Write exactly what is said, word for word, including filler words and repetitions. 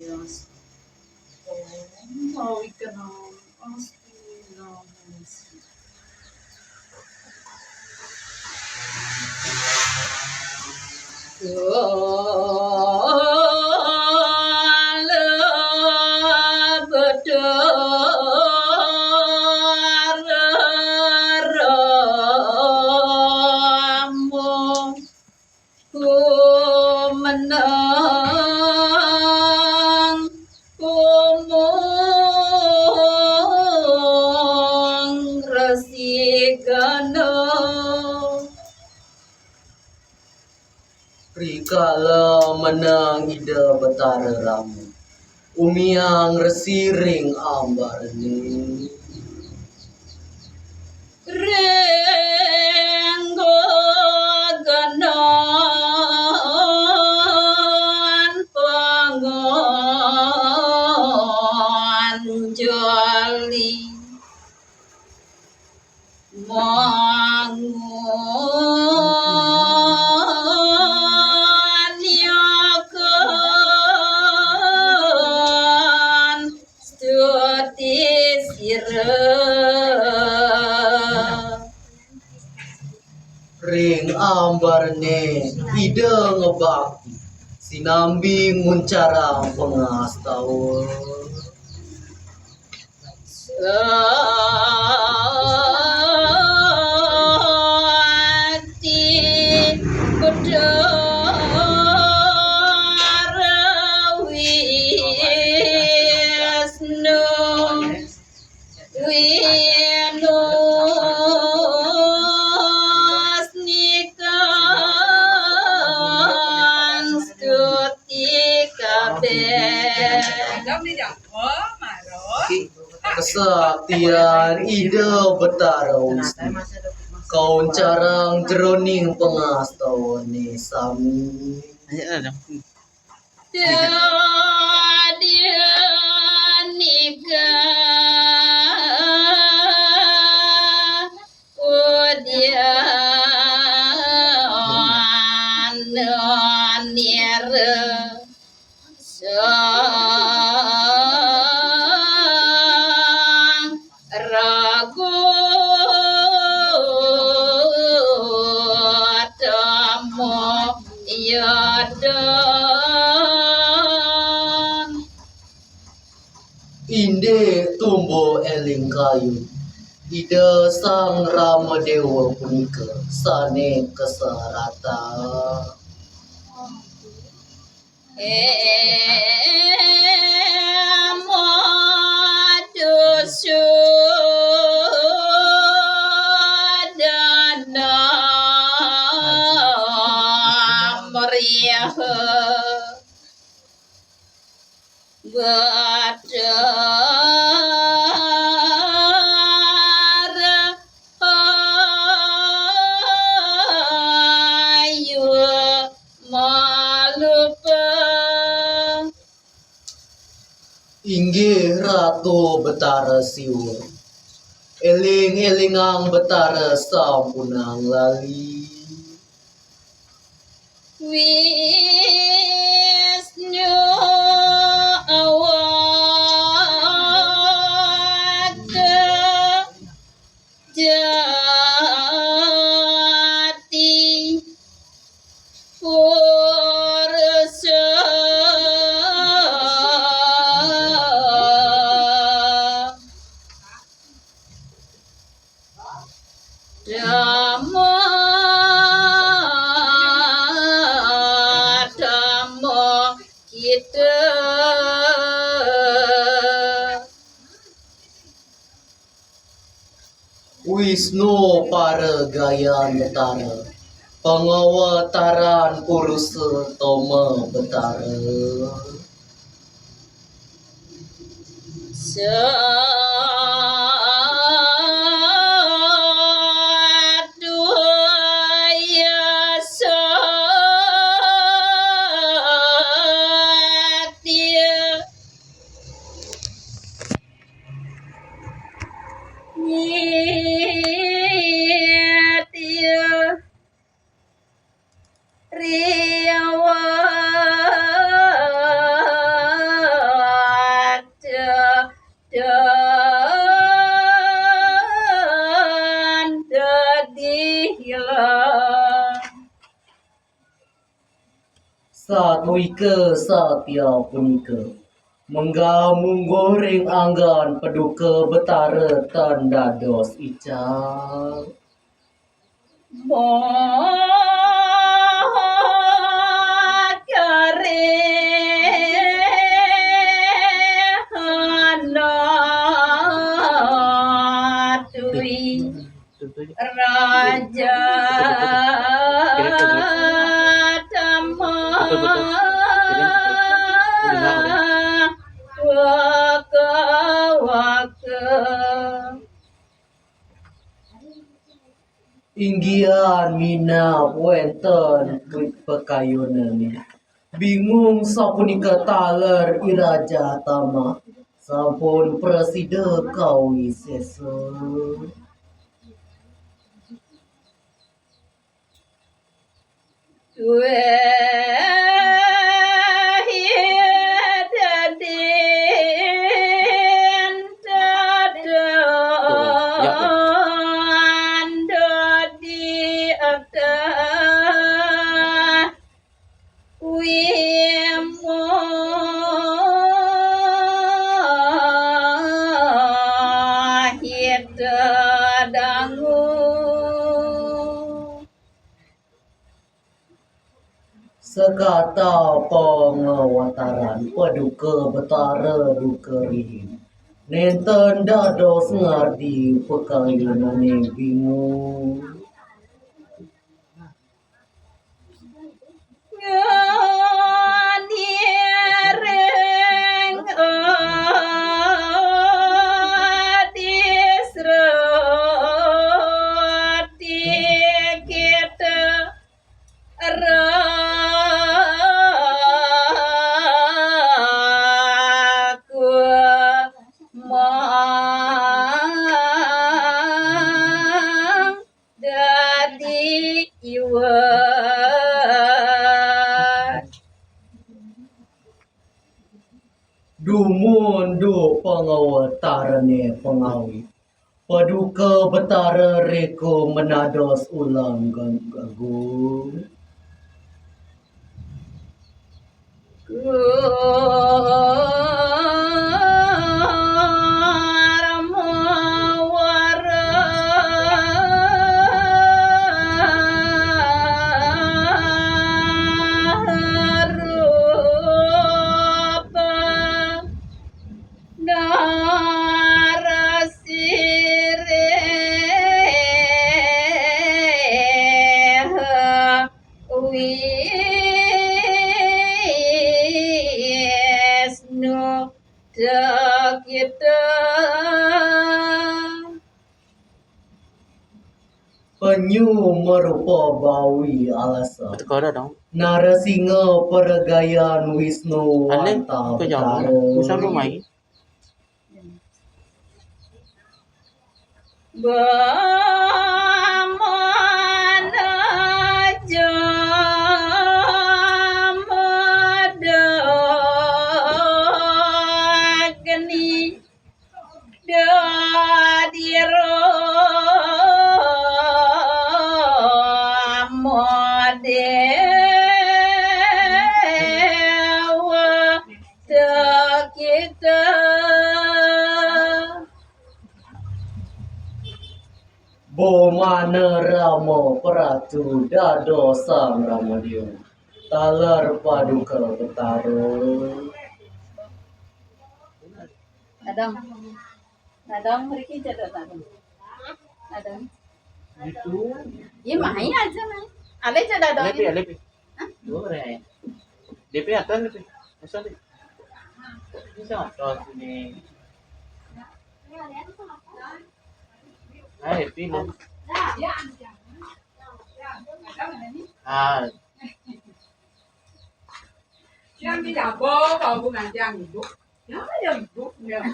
Yes. Om Awikanam Astu Namo. Kumenang kumong resigana. Rikala meneng Ida Betara Rama, umiang resi ring ambarne. Ring geganan panganjali mangunyaken stuti sira. Ring ambarne Ida ngebakti, sinambi nguncarang pangastawan. Sakti Betara Wisnu Winusnikan stuti kabeh. Kesaktian Ida Betara Wisnu kauncarang jeroning pangastawane sami. Dadya nika udyan nira sang ragu temu yadan. Indik tumbuh eling kayu, Ida Sang Rama Dewa punika sane kasarata. Ema dusu dana meriah. Betara Ayu Malupa. Inggih Ratu Betara Siwa, eling-elingang Betara sampunang lali. Wisnu awak jati pursa. Dhamma, dhamma kita. Wisnu paragayan Betara, pangawataran Purusa Tama Betara. Sadhuya satya nitya riwa Wika satia punika, menggah mungguh ring anggan Paduka Betara tan dados ical. Raja Tama Waka Waka. Inggihan minab wénten pakayunané. Bingung sapunika taler I Raja Tama, sampun prasida kawisésa. Sakata pangawataran Paduka Betara duka riin. Nénten dados ngardi pakayunané bingung. Nganiring adisroti kita raku mang dadi iwet. Dumun duh pangawatarané pangawit. Paduka Betara rika menados ulam gan-, agung. Kurma wara rupa narasirih Wisnu cakita. Penyu marupa bawi alasa. Teka dah dong. Narasingha peregayan Wisnu Alek, wantah ke jauh. Betara. Usah lu main. Bamana jamadagni dadi Rama Dewa. Sakita. Bamana Rama Pratu dados Sang Rama Dewa. Taler Paduka Betara. Dadong. Dadong mriki cedhak dadong. Dadong. Gitu. Iya, main aja, main. Ada cedhak dadong. Ada, ada. Hah? Boleh. D P atas D P. Masa D P? Ini sama atas ini. Ah, happy lo. Ah. Yang di dapur, kalau bukan yang ibu. Ya, yang ibu. Ya.